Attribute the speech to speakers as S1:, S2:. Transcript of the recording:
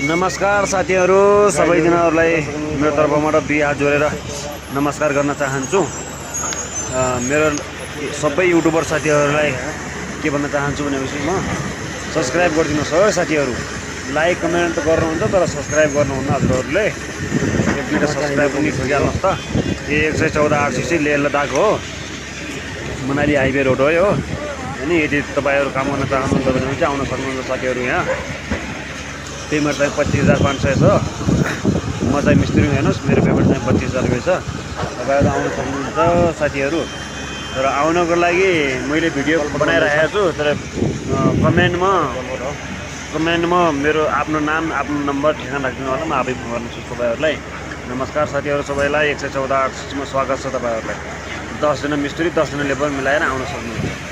S1: नमस्कार साथीहरू, सबैजनाहरूलाई मेरो तर्फबाट दुई हात जोडेर नमस्कार गर्न चाहन्छु। मेरो सबै युट्युबर साथीहरूलाई के भन्न चाहन्छु भनेपछि म सब्स्क्राइब गरिदिनुहोस् है साथीहरू। लाइक कमेन्ट गर्नुहुन्छ तर सब्स्क्राइब गर्नुहुन्न हजुरहरूले। एक दुईवटा सब्स्क्राइब पनि ठोकिहाल्नुहोस् त। यो 114 लेह लद्दाख हो, मनाली हाइवे रोड हो यो। अनि यदि तपाईँहरू काम गर्न चाहनुहुन्छ भने चाहिँ आउन सक्नुहुन्छ साथीहरू। यहाँ पेमेन्ट चाहिँ 25,500 छ। म चाहिँ मिस्त्री हेर्नुहोस्, मेरो पेमेन्ट चाहिँ 25,000 रुपियाँ छ। तपाईँहरू आउन सक्नुहुन्छ साथीहरू। तर आउनको लागि मैले भिडियो बनाइरहेको छु, तर कमेन्टमा मेरो आफ्नो नाम आफ्नो नम्बर ठेगाना राखिदिनु होला, म आफै फोन गर्छु तपाईँहरूलाई। नमस्कार साथीहरू, सबैलाई 114 मा स्वागत छ। तपाईँहरूलाई 10 जना मिस्त्री 10 जना लेबर मिलाएर आउन सक्नुहुन्छ।